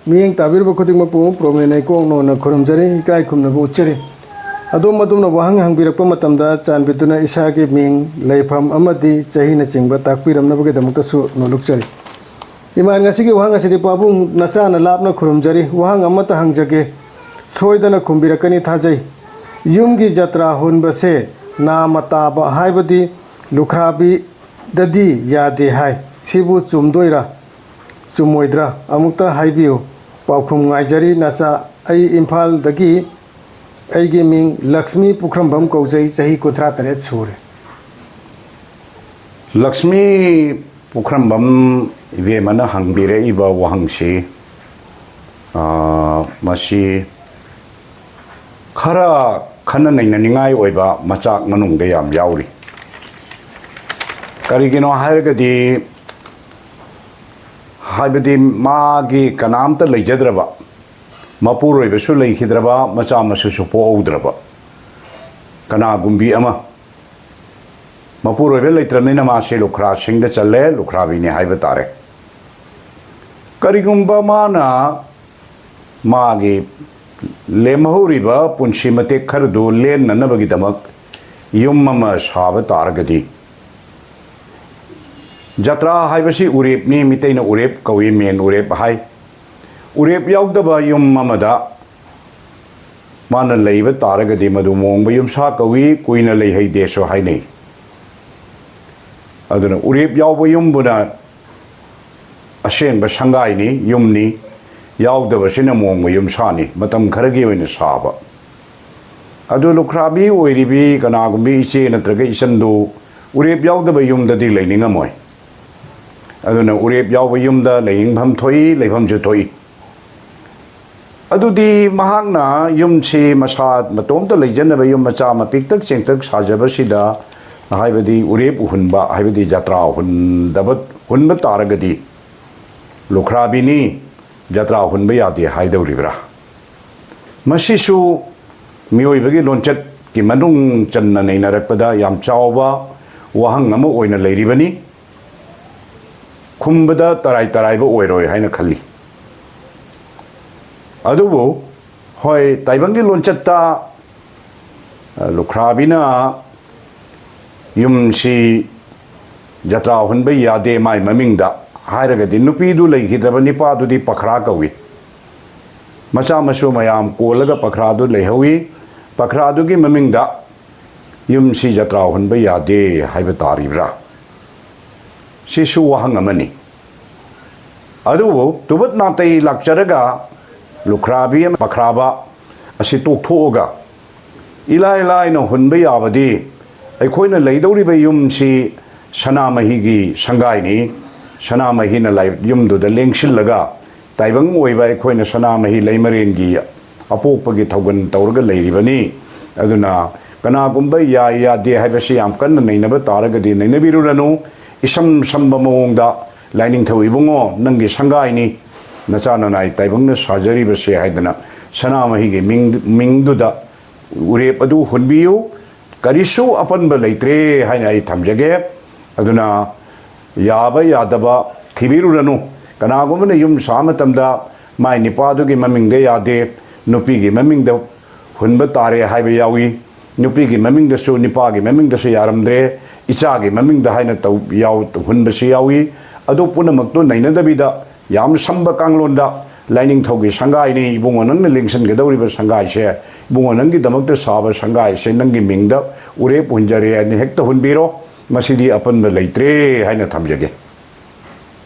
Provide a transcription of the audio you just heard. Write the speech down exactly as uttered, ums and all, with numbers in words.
ꯃꯤꯠꯌꯦꯡ ꯇꯥꯕꯤꯔꯤꯕ ꯈꯨꯗꯤꯡꯃꯛꯄꯨ ꯄ꯭ꯔꯣꯃꯦꯟ ꯂꯩꯀꯣꯛꯅꯣꯅ ꯈꯨꯔꯨꯝꯖꯔꯤ, ꯏꯀꯥꯏ ꯈꯨꯝꯅꯕ ꯎꯠꯆꯔꯤ꯫ ꯑꯗꯣꯝ ꯑꯗꯣꯝꯅ ꯋꯥꯍꯪ ꯍꯪꯕꯤꯔꯛꯄ ꯃꯇꯝꯗ ꯆꯥꯟꯕꯤꯗꯨꯅ ꯏꯁꯥꯒꯤ ꯃꯤꯡ, ꯂꯩꯐꯝ ꯑꯃꯗꯤ ꯆꯍꯤꯅꯆꯤꯡꯕ ꯇꯥꯛꯄꯤꯔꯝꯅꯕꯒꯤꯗꯃꯛꯇꯁꯨ ꯅꯣꯂꯨꯛꯆꯔꯤ꯫ ꯏꯃꯥ, ꯉꯁꯤꯒꯤ ꯋꯥꯍꯪ ꯑꯁꯤꯗꯤ ꯄꯥꯕꯨꯡ ꯅꯆꯥꯅ ꯂꯥꯞꯅ ꯈꯨꯔꯨꯝꯖꯔꯤ꯫ ꯋꯥꯍꯪ ꯑꯃꯠꯇ ꯍꯪꯖꯒꯦ, ꯁꯣꯏꯗꯅ ꯈꯨꯝꯕꯤꯔꯛꯀꯅꯤ ꯊꯥꯖꯩ꯫ ꯌꯨꯝꯒꯤ ꯖꯇ꯭ꯔꯥ ꯍꯨꯟꯕꯁꯦ ꯅꯥꯃ ꯇꯥꯕ, ꯍꯥꯏꯕꯗꯤ ꯂꯨꯈ꯭ꯔꯥꯕꯤꯗꯗꯤ ꯌꯥꯗꯦ ꯍꯥꯏ꯫ ꯁꯤꯕꯨ ꯆꯨꯝꯗꯣꯏꯔꯥ, ꯆꯨꯝꯃꯣꯏꯗ꯭ꯔꯥ? ꯑꯃꯨꯛꯇ ꯍꯥꯏꯕꯤꯌꯨ꯫ ꯄꯥꯎꯈꯨꯝ ꯉꯥꯏꯖꯔꯤ ꯅꯆꯥ꯫ ꯑꯩ ꯏꯝꯐꯥꯜꯗꯒꯤ꯫ ꯑꯩꯒꯤ ꯃꯤꯡ ꯂꯛꯁꯃꯤ ꯄꯨꯈ꯭ꯔꯝꯕꯝ ꯀꯧꯖꯩ꯫ ꯆꯍꯤ ꯀꯨꯟꯊ꯭ꯔꯥ ꯇꯔꯦꯠ ꯁꯨꯔꯦ꯫ ꯂꯛꯁꯃꯤ ꯄꯨꯈ꯭ꯔꯝꯕꯝ ꯏꯕꯦꯝꯃꯅ ꯍꯪꯕꯤꯔꯛꯏꯕ ꯋꯥꯍꯪꯁꯤ, ꯑ, ꯃꯁꯤ ꯈꯔ ꯈꯟꯅ ꯅꯩꯅꯅꯤꯡꯉꯥꯏ ꯑꯣꯏꯕ ꯃꯆꯥꯛ ꯃꯅꯨꯡꯗ ꯌꯥꯝ ꯌꯥꯎꯔꯤ꯫ ꯀꯔꯤꯒꯤꯅꯣ ꯍꯥꯏꯔꯒꯗꯤ, ꯍꯥꯏꯕꯗꯤ ꯃꯥꯒꯤ ꯀꯅꯥꯝꯇ ꯂꯩꯖꯗ꯭ꯔꯕ, ꯃꯄꯨꯔꯣꯏꯕꯁꯨ ꯂꯩꯈꯤꯗ꯭ꯔꯕ, ꯃꯆꯥ ꯃꯁꯨꯁꯨ ꯄꯣꯛꯍꯧꯗ꯭ꯔꯕ ꯀꯅꯥꯒꯨꯝꯕꯤ ꯑꯃ, ꯃꯄꯨꯔꯣꯏꯕ ꯂꯩꯇ꯭ꯔꯕꯅꯤꯅ ꯃꯥꯁꯦ ꯂꯨꯈ꯭ꯔꯥꯁꯤꯡꯗ ꯆꯜꯂꯦ, ꯂꯨꯈ꯭ꯔꯥꯕꯤꯅꯤ ꯍꯥꯏꯕ ꯇꯥꯔꯦ꯫ ꯀꯔꯤꯒꯨꯝꯕ ꯃꯥꯅ ꯃꯥꯒꯤ ꯂꯦꯝꯍꯧꯔꯤꯕ ꯄꯨꯟꯁꯤ ꯃꯇꯦꯛ ꯈꯔꯗꯨ ꯂꯦꯟꯅꯅꯕꯒꯤꯗꯃꯛ ꯌꯨꯝ ꯑꯃ ꯁꯥꯕ ꯇꯥꯔꯒꯗꯤ, ꯖꯇ꯭ꯔꯥ ꯍꯥꯏꯕꯁꯤ ꯎꯔꯦꯞꯅꯤ, ꯃꯤꯇꯩꯅ ꯎꯔꯦꯞ ꯀꯧꯏ, ꯃꯦꯟ ꯎꯔꯦꯞ ꯍꯥꯏ꯫ ꯎꯔꯦꯞ ꯌꯥꯎꯗꯕ ꯌꯨꯝ ꯑꯃꯗ ꯃꯥꯅ ꯂꯩꯕ ꯇꯥꯔꯒꯗꯤ ꯃꯗꯨ ꯃꯣꯡꯕ ꯌꯨꯝꯁꯥ ꯀꯧꯏ, ꯀꯨꯏꯅ ꯂꯩꯍꯩꯗꯦꯁꯨ ꯍꯥꯏꯅꯩ꯫ ꯑꯗꯨꯅ ꯎꯔꯦꯞ ꯌꯥꯎꯕ ꯌꯨꯝꯕꯨꯅ ꯑꯁꯦꯡꯕ ꯁꯪꯒꯥꯏꯅꯤ, ꯌꯨꯝꯅꯤ, ꯌꯥꯎꯗꯕꯁꯤꯅ ꯃꯣꯡꯕ ꯌꯨꯝꯁꯥꯅꯤ, ꯃꯇꯝ ꯈꯔꯒꯤ ꯑꯣꯏꯅ ꯁꯥꯕ꯫ ꯑꯗꯨ ꯂꯨꯈ꯭ꯔꯥꯕꯤ ꯑꯣꯏꯔꯤꯕꯤ ꯀꯅꯥꯒꯨꯝꯕꯤ ꯏꯆꯦ ꯅꯠꯇ꯭ꯔꯒ ꯏꯆꯟꯗꯨ ꯎꯔꯦꯞ ꯌꯥꯎꯗꯕ ꯌꯨꯝꯗꯗꯤ ꯂꯩꯅꯤꯡꯉꯝꯃꯣꯏ꯫ ꯑꯗꯨꯅ ꯎꯔꯦꯞ ꯌꯥꯎꯕ ꯌꯨꯝꯗ ꯂꯩꯅꯤꯡꯐꯝ ꯊꯣꯛꯏ, ꯂꯩꯐꯝꯁꯨ ꯊꯣꯛꯏ꯫ ꯑꯗꯨꯗꯤ ꯃꯍꯥꯛꯅ ꯌꯨꯝꯁꯤ ꯃꯁꯥ ꯃꯇꯣꯝꯇ ꯂꯩꯖꯅꯕ ꯌꯨꯝ ꯃꯆꯥ ꯑꯃ ꯄꯤꯛꯇꯛ ꯆꯦꯡꯇꯛ ꯁꯥꯖꯕꯁꯤꯗ, ꯍꯥꯏꯕꯗꯤ ꯎꯔꯦꯞ ꯍꯨꯟꯕ, ꯍꯥꯏꯕꯗꯤ ꯖꯇ꯭ꯔꯥ ꯍꯨꯟꯗꯕ, ꯍꯨꯟꯕ ꯇꯥꯔꯒꯗꯤ ꯂꯨꯈ꯭ꯔꯥꯕꯤꯅꯤ, ꯖꯇ꯭ꯔꯥ ꯍꯨꯟꯕ ꯌꯥꯗꯦ ꯍꯥꯏꯗꯧꯔꯤꯕ꯭ꯔꯥ? ꯃꯁꯤꯁꯨ ꯃꯤꯑꯣꯏꯕꯒꯤ ꯂꯣꯟꯆꯠꯀꯤ ꯃꯅꯨꯡ ꯆꯟꯅ ꯅꯩꯅꯔꯛꯄꯗ ꯌꯥꯝ ꯆꯥꯎꯕ ꯋꯥꯍꯪ ꯑꯃ ꯑꯣꯏꯅ ꯂꯩꯔꯤꯕꯅꯤ꯫ ꯈꯨꯝꯕꯗ ꯇꯔꯥꯏ ꯇꯔꯥꯏꯕ ꯑꯣꯏꯔꯣꯏ ꯍꯥꯏꯅ ꯈꯜꯂꯤ꯫ ꯑꯗꯨꯕꯨ ꯍꯣꯏ, ꯇꯥꯏꯕꯪꯒꯤ ꯂꯣꯟꯆꯠꯇ, ꯑ, ꯂꯨꯈ꯭ꯔꯥꯕꯤꯅ ꯌꯨꯝꯁꯤ ꯖꯇ꯭ꯔꯥ ꯍꯨꯟꯕ ꯌꯥꯗꯦ ꯃꯥꯏ ꯃꯃꯤꯡꯗ ꯍꯥꯏꯔꯒꯗꯤ, ꯅꯨꯄꯤꯗꯨ ꯂꯩꯈꯤꯗ꯭ꯔꯕ ꯅꯤꯄꯥꯗꯨꯗꯤ ꯄꯈ꯭ꯔꯥ ꯀꯧꯏ꯫ ꯃꯆꯥ ꯃꯁꯨ ꯃꯌꯥꯝ ꯀꯣꯜꯂꯒ ꯄꯈ꯭ꯔꯥꯗꯨ ꯂꯩꯍꯧꯏ꯫ ꯄꯈ꯭ꯔꯥꯗꯨꯒꯤ ꯃꯃꯤꯡꯗ ꯌꯨꯝꯁꯤ ꯖꯇ꯭ꯔꯥ ꯍꯨꯟꯕ ꯌꯥꯗꯦ ꯍꯥꯏꯕ ꯇꯥꯔꯤꯕ꯭ꯔꯥ? ꯁꯤꯁꯨ ꯋꯥꯍꯪ ꯑꯃꯅꯤ꯫ ꯑꯗꯨꯕꯨ ꯇꯨꯕꯠ ꯅꯥꯇꯩ ꯂꯥꯛꯆꯔꯒ ꯂꯨꯈ꯭ꯔꯥꯕꯤ ꯑꯃ ꯄꯈ꯭ꯔꯥꯕ ꯑꯁꯤ ꯇꯣꯛꯊꯣꯛꯑꯒ ꯏꯂꯥꯏ ꯂꯥꯏꯅ ꯍꯨꯟꯕ ꯌꯥꯕꯗꯤ, ꯑꯩꯈꯣꯏꯅ ꯂꯩꯗꯧꯔꯤꯕ ꯌꯨꯝꯁꯤ ꯁꯅꯥꯃꯍꯤꯒꯤ ꯁꯪꯒꯥꯏꯅꯤ꯫ ꯁꯅꯥꯃꯍꯤꯅ ꯂꯥꯏ-, ꯌꯨꯝꯗꯨꯗ ꯂꯦꯡꯁꯤꯜꯂꯒ ꯇꯥꯏꯕꯪ ꯑꯣꯏꯕ ꯑꯩꯈꯣꯏꯅ ꯁꯅꯥꯃꯍꯤ ꯂꯩꯃꯔꯦꯟꯒꯤ ꯑꯄꯣꯛꯄꯒꯤ ꯊꯧꯒꯜ ꯇꯧꯔꯒ ꯂꯩꯔꯤꯕꯅꯤ꯫ ꯑꯗꯨꯅ ꯀꯅꯥꯒꯨꯝꯕ ꯌꯥꯏ ꯌꯥꯗꯦ ꯍꯥꯏꯕꯁꯤ ꯌꯥꯝ ꯀꯟꯅ ꯅꯩꯅꯕ ꯇꯥꯔꯒꯗꯤ ꯅꯩꯅꯕꯤꯔꯨꯔꯅꯨ꯫ ꯏꯁꯝ ꯁꯝꯕ ꯃꯑꯣꯡꯗ, "ꯂꯥꯏꯅꯤꯡꯊꯧ ꯏꯕꯨꯡꯉꯣ, ꯅꯪꯒꯤ ꯁꯪꯒꯥꯏꯅꯤ, ꯅꯆꯥ ꯅꯅꯥꯏ ꯇꯥꯏꯕꯪꯅ ꯁꯥꯖꯔꯤꯕꯁꯦ" ꯍꯥꯏꯗꯅ ꯁꯅꯥꯃꯍꯤꯒꯤ ꯃꯤꯡ, ꯃꯤꯡꯗꯨꯗ ꯎꯔꯦꯞ ꯑꯗꯨ ꯍꯨꯟꯕꯤꯌꯨ꯫ ꯀꯔꯤꯁꯨ ꯑꯄꯟꯕ ꯂꯩꯇ꯭ꯔꯦ ꯍꯥꯏꯅ ꯑꯩ ꯊꯝꯖꯒꯦ꯫ ꯑꯗꯨꯅ ꯌꯥꯕ ꯌꯥꯗꯕ ꯊꯤꯕꯤꯔꯨꯔꯅꯨ꯫ ꯀꯅꯥꯒꯨꯝꯕꯅ ꯌꯨꯝ ꯁꯥꯕ ꯃꯇꯝꯗ ꯃꯥꯏ ꯅꯤꯄꯥꯗꯨꯒꯤ ꯃꯃꯤꯡꯗ ꯌꯥꯗꯦ, ꯅꯨꯄꯤꯒꯤ ꯃꯃꯤꯡꯗ ꯍꯨꯟꯕ ꯇꯥꯔꯦ ꯍꯥꯏꯕ ꯌꯥꯎꯏ, ꯅꯨꯄꯤꯒꯤ ꯃꯃꯤꯡꯗꯁꯨ, ꯅꯤꯄꯥꯒꯤ ꯃꯃꯤꯡꯗꯁꯨ ꯌꯥꯔꯝꯗ꯭ꯔꯦ, ꯏꯆꯥꯒꯤ ꯃꯃꯤꯡꯗ ꯍꯥꯏꯅ ꯇꯧ-, ꯌꯥꯎ-, ꯍꯨꯟꯕꯁꯨ ꯌꯥꯎꯏ꯫ ꯑꯗꯨ ꯄꯨꯝꯅꯃꯛꯇꯨ ꯅꯩꯅꯗꯕꯤꯗ, ꯌꯥꯝ ꯁꯝꯕ ꯀꯥꯡꯂꯣꯟꯗ, "ꯂꯥꯏꯅꯤꯡꯊꯧꯒꯤ ꯁꯪꯒꯥꯏꯅꯤ ꯏꯕꯨꯡꯉꯣ, ꯅꯪꯅ ꯂꯦꯡꯁꯤꯟꯒꯗꯧꯔꯤꯕ ꯁꯪꯒꯥꯏꯁꯦ, ꯏꯕꯨꯡꯉꯣ ꯅꯪꯒꯤꯗꯃꯛꯇ ꯁꯥꯕ ꯁꯪꯒꯥꯏꯁꯦ ꯅꯪꯒꯤ ꯃꯤꯡꯗ ꯎꯔꯦꯞ ꯍꯨꯟꯖꯔꯦ" ꯍꯥꯏꯅ ꯍꯦꯛꯇ ꯍꯨꯟꯕꯤꯔꯣ꯫ ꯃꯁꯤꯗꯤ ꯑꯄꯟꯕ ꯂꯩꯇ꯭ꯔꯦ ꯍꯥꯏꯅ ꯊꯝꯖꯒꯦ꯫